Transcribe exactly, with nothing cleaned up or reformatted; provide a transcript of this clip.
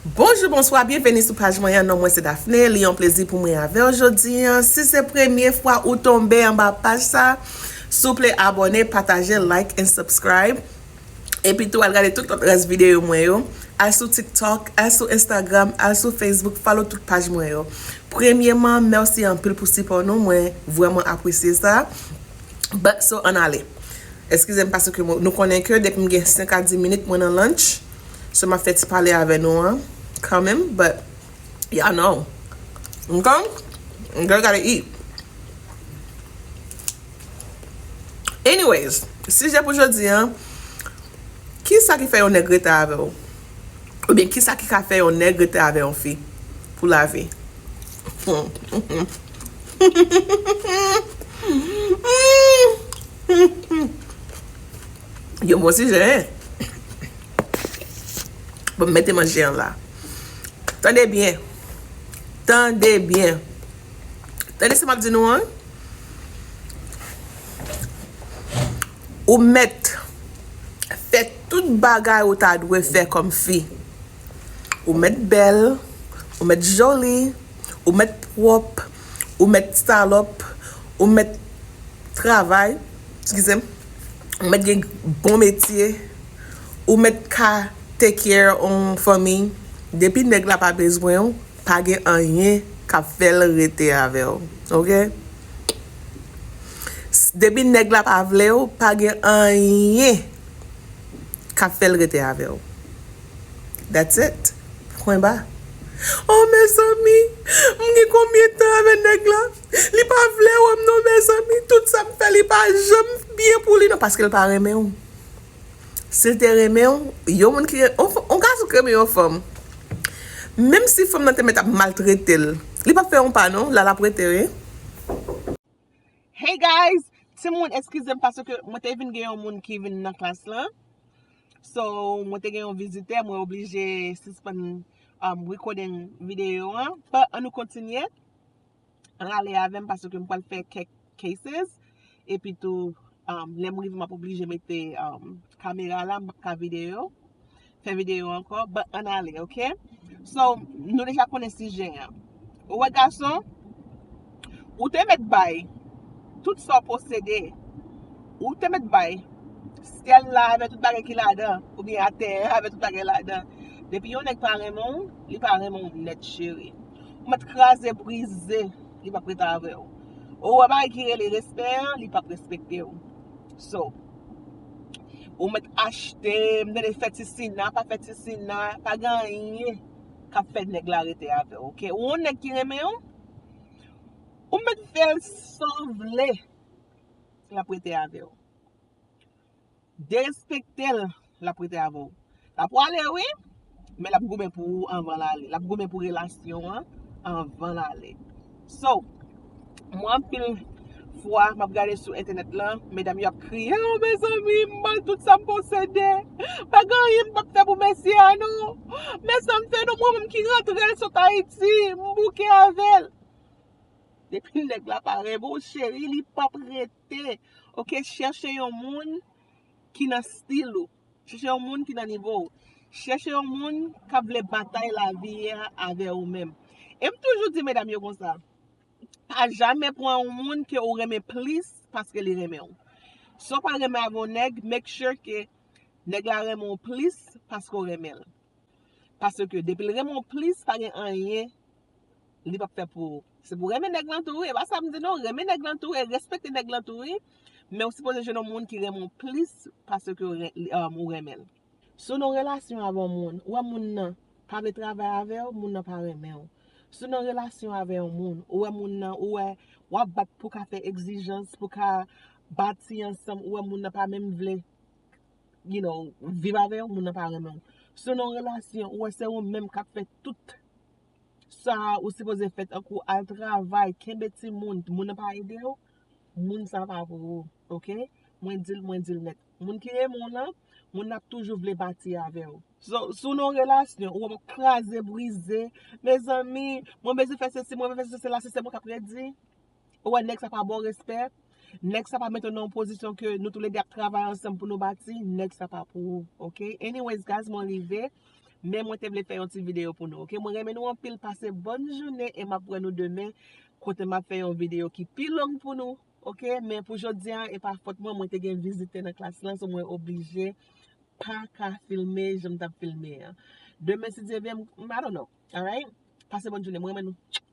Bonjou, bonswa, byenveni sou paj mwen an. Non mwen se Daphné. Li yon plezi pou mwen avè w jodi an. Si se premye fwa ou tonbe anba paj sa, souple abòne, pataje, like and subscribe. Epi tou, al gade tout lòt rès videyo mwen yo. Al sou TikTok, al sou Instagram, al sou Facebook, follow tout paj mwen yo. Premyèman, mèsi anpil pou sipò nou. Mwen vrèman apresye sa. But, so, ann ale. Eskize m paske mwen- nou konnen ke depi m gen senk a dis minit, mwen nan lunch. So, m ap fè ti pale avè nou an kanmenm, but y'all know. Okay? Girl gotta eat. Anyways, sijè pou jodi an, kisa ki fè yon nèg rete avè w? Oubyen kisa ki ka fè yon nèg rete avè yon fi pou lavi? Yon bon sijè, hein? Bon, m mete manje an la. Tande byen. Tande byen. Tande sa m ap di nou an. Ou mèt fè tout bagay ou ta dwe fè kòm fi. Ou mèt bèl, ou mèt joli, ou mèt pwòp, ou mèt salòp, ou mèt travay, eskize m, ou mèt gen bon metye, ou mèt ka take care yon fanmi. Depi nèg la pa bezwen w, pa gen anyen k ap fè l rete avè w. Oke? Depi nèg la pa vle w, pa gen anyen k ap fè l rete avè w. That's it. Pwen ba. Oh, mezanmi, m gen konbyen tan avè nèg la? Li pa vle wè m non, mezanmi. Tout sa m fè, li pa janm byen pou li non, paske l pa renmen w. Si l te renmen w, yon moun ki, yon, yon gason ki renmen yon fanm, menm si fanm nan te mèt ap maltrete l, li p ap fè yon pa non, la l ap rete wi. Hey guys, timoun, eskize m paske mwen te vin gen yon moun ki vin nan klas lan. So, mwen te gen yon vizitè, mwen oblije sispann um, recording videyo an. But, ann nou kontinye. Ann ale avè m paske m pral fè kèk cases. Epi tou, um, lè m rive, m ap oblije mete um, kamera la, m p ap ka videyo. Fè videyo ankò, but ann ale, oke? So, nou deja konnen sijè an. Ou wè gason, ou te mèt bay tout sa w posede. Ou te mèt bay syèl la avè tout bagay ki ladan, oubyen atè an avè tout bagay ladan. Depi yon nèg pa renmen w, li pa renmen w nèt, cheri. Ou mèt kraze, brize, li p ap rete avè w. Ou wè bagay ki rele respè an, li p ap respekte w. So, ou mèt achte, m tande fè ti sina, pa fè ti sina, pa gen anyen k ap fè nèg la rete avè w, oke? Ou yon nèg ki renmen w, ou mèt fè l sa w vle, l ap rete avè w. Derespekte l, l ap rete avè w. L ap prale, wi, men l ap goumen pou ou anvan l ale. L ap goumen pou relasyon an anvan l ale. So, mwen anpil fwa, m ap gade sou entènèt lan, medam yo ap kriye, "Oh, mezanmi, m ba l tout sa m posede. Pa gen anyen m p ap fè pou mesye a, non. Men sa m fè, non, mwen menm ki rantre l sot Ayiti, m bouke avè l." Depi nèg la pa renmen w, cheri, li p ap rete. Oke, chèche yon moun ki nan stil ou. Chèche yon moun ki nan nivo w. Chèche yon moun k ap vle batay lavi a avè ou menm. E m toujou di medam yo konsa, pa jamè pran yon moun ke ou renmen plis paske li renmen w. Si w pa renmen avè yon nèg, make sure ke nèg la renmen w plis paske w renmen l. Paske depi l renmen w plis, pa gen anyen li p ap fè pou ou. Se pou renmen nèg lan tou, wi. E pa sa m di non, renmen nèg lan tou, e respekte nèg lan tou, wi. Men ou sipoze jwenn yon moun ki renmen w plis paske w ren- li- um, ou renmen l. Si w nan relasyon avè yon moun, ou wè moun nan pa vle travay avè w, moun nan pa renmen w. Si w nan relasyon avè yon moun, ou wè moun nan, ou wè w ap bat pou ka fè egzijans, pou ka bati ansanm, ou wè moun nan pa menm vle you know, viv avè w, moun nan pa renmen w. Si w nan yon relasyon, ou wè se ou menm k ap fè tout sa ou sipoze fè, tankou al travay, kenbe timoun, moun nan pa ede w, moun sa pa pou ou, oke? Mwen di l, mwen di l nèt. Moun ki renmen w lan, moun nan ap toujou vle bati avè w. So, si w nan yon relasyon, ou ap kraze, brize, mezanmi, mwen bezwen fè sesi, mwen bezwen fè sesi, la, se sèl mwen k ap redi. Ou wè, nèg sa pa ba w respè. Nèg sa pa mete w nan yon pozisyon ke nou toulede ap travay ansanm pou nou bati. Nèg sa pa pou ou, oke? Anyways, guys, mwen rive. Men mwen te vle fè yon ti videyo pou nou, oke? Mwen renmen nou anpil, pase bòn jounen e m ap wè nou demen, kote m ap fè yon videyo ki pi long pou nou, oke? Men pou jodi a, e pa fòt mwen, mwen te gen vizitè nan klas lan, so mwen oblije pa ka filme jan m t ap filme an. Demen, si Dye vle, m, I don't know, alright? Pase bòn jounen, mwen renmen nou.